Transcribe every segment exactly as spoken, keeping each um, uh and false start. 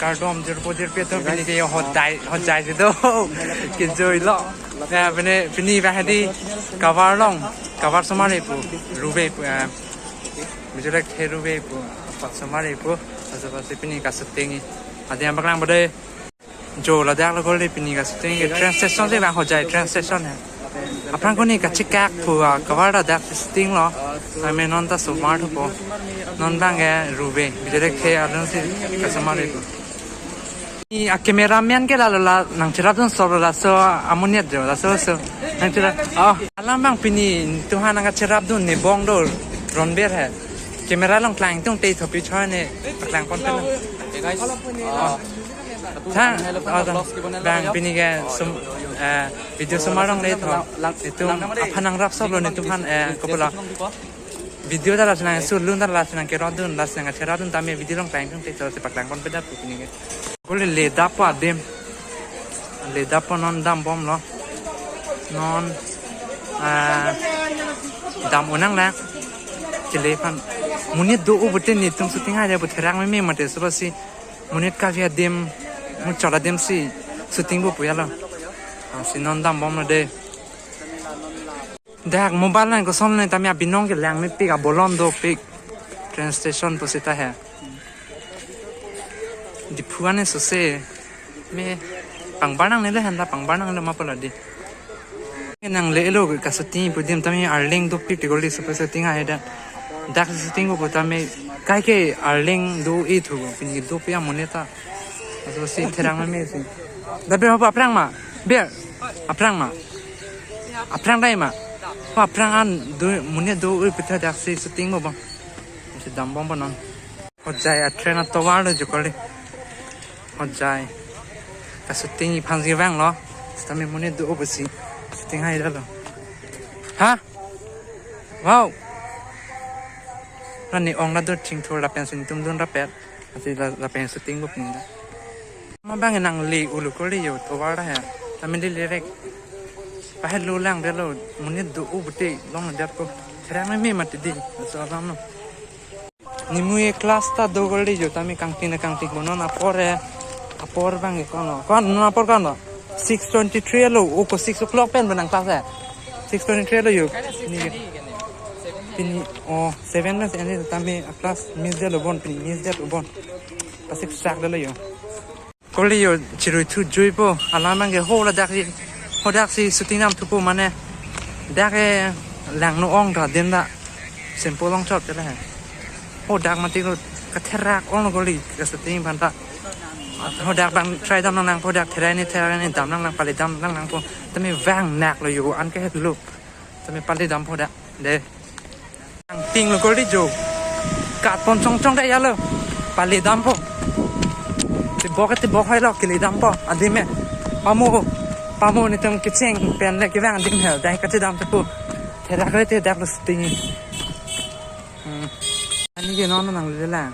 Kardom jirpo jirpi atum, pini ke hojai, hojai si do. Kejui lo. Ya, pini, pini ba hadi kavar long, kavar somar ipu, ruve ipu, eh, bijolek the ruve ipu, apat somar ipu, laso apotsi pini ka-shooting. Hadi yang paklang pada jo ladak lo kali pini ka-shooting ke train station si ba hojai train station he. Aphrang koni kachikak pu, ah, kavar ladak shooting lo. Amen non ta somar thupo. Non bang ke ruve. Bijolek the along si ka-somar ipu. Ni a-cameraman ke lalo la nangcherapdun solo laso amonit jo laso so. Nangcherap. Oh, alam bang pini tuhan nangcherapdun ne bong do ronber he. Camera along klang tung te thopi choi ne klang pon pelo. Hey guys. Oh. Tha, oh, tha. Bang pini ke sum, eh, video somar longle tho. Itum aphan nangrap solo netum aphan, eh, kopi lo. Video ta lasi nang shoot lun ta lasi nangkerotdun, lasi nangcherapdun tame video along klang tung te so si paklang pon pedat pu pini ke. Kuli le dappo adim. Le dappo non dambomlo. Non, ah, dam-o nang la. Kele aphan. Monit do-o pute netum shooting haida pu therak meme mate laso apotsi. Monit kave adim, muchot adim si shooting pu pu ya lo. Ah, si non dambomlo de. Dak mobile nang koson ne tame abinong ke lang mepik, abolon dopik. Train station pusita he. Diphu ane sose. Me pangbar nangne le handa pangbar nangne ma pala di. Nanglelo ka-shooting pu adim tame arleng dopik te kali laso apotsi shooting haida. Dak shooting pu tame kaike arleng do-e thu pini dopik amonit ta. Laso si therak meme si. Dabe ho aphrang ma? Ber. Aphrang ma? Aphrang dai ma? Ho aphrang an do monit do-e pu ta dak si shooting bo bang. Si dambompo non. Hojai a-train atovar lo jo kali. Hojai. Ka-shooting iphan si vanglo. Sitame monit do-o pusi. Shooting haida lo. Ha? Wow. Rani ong la do chingthur lapen si netum dun rapet. Lasi la, lapen shooting bo pini da. Ma bang nangle ulo kali jo tovar da he. Tame le lerek. Pahelo lang de lo. Monit do-o pute longledet ko. Therak meme mate di. Laso alam lo. Nimu e class ta do kali jo tame kangting na kangting ko non apor e. Apor bang e kono. Kon non apor kono. Six twenty-three lo, o ko six o'clock pen benang class e. Six twenty-three lo jo. Ni ke. Pini, oh, seven mas ani tame a class miss de lo bon, pini miss de lo bon. Pasik sak de lo jo. Kali jo chirui thu juipo, alam bang ke ho ladak si, ho dak si shooting nam thupo mane. Dak ke langno ong ta din da. Simple long chot te le. Ho dak mati ko katherak ong lo kali ka-shooting aphan ta. Ho dak bang try dam nang nang ho dak therai ni therai ni dam nang nang pali dam nang nang po. Tame vang nak lo jo an ke het lo. Tame pali dampo dak. De. Kangting lo kali jo. Kat pon chong chong de ya lo. Pali dampo. Tebok tebok hai lo kili dampo. Adim e. Pamo. Pamo netum kecheng pen le kevang adim he. Dai kachedam thupo. Therak le te dak lo shooting. Hmm. Ani ke non nangle la.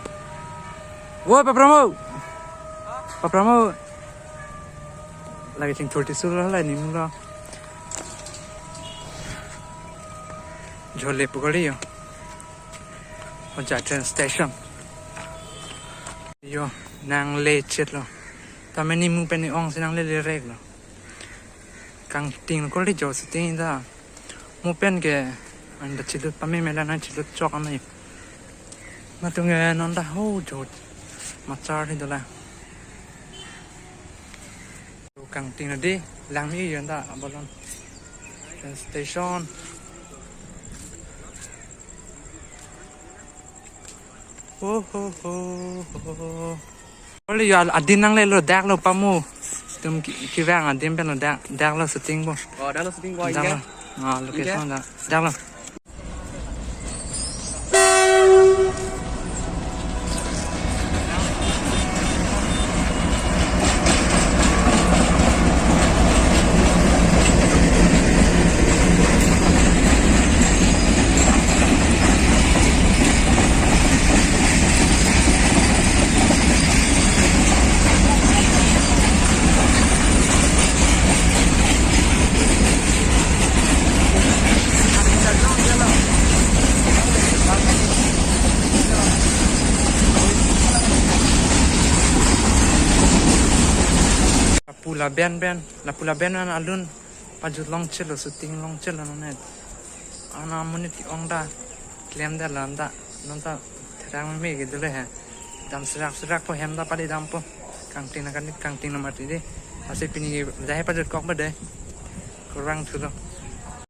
Woi, Papramo. Papramo. Lake chingthur ti sur la nimu lo. Jole pu kali jo. Hojai train station. Jo, nangle chet lo. Tame nimu pen ni ong si nangle lerek lo. Kangting lo kali jo shooting da. Mo pen ke anda chilut pameme la nang chilut chok amei. Matung e non ta ho jo. Machar hi dola. Kangting nadi lang mi yon ta abolon. Train station. Ho ho ho ho. Kali jo al-, adin nanglelo dak lo pamo. Tum ki-, kevang adim pen lo dak, dak lo shooting bo. Oh, dak lo shooting bo. Dak lo. Ah, location dak. Dak lo. Pula ben ben, lapu laben an alun pajut longchelo, shooting longchelo non net. Ana amonit ke-ong ta, klemdetlo anta, non ta therang me ke dolo he. Dam serak serakpo, hem ta pali dampo. Kangting na kanit, kangting na mati de. Lasi pini ke jahe pajutkok ba de. Kurvangthulo.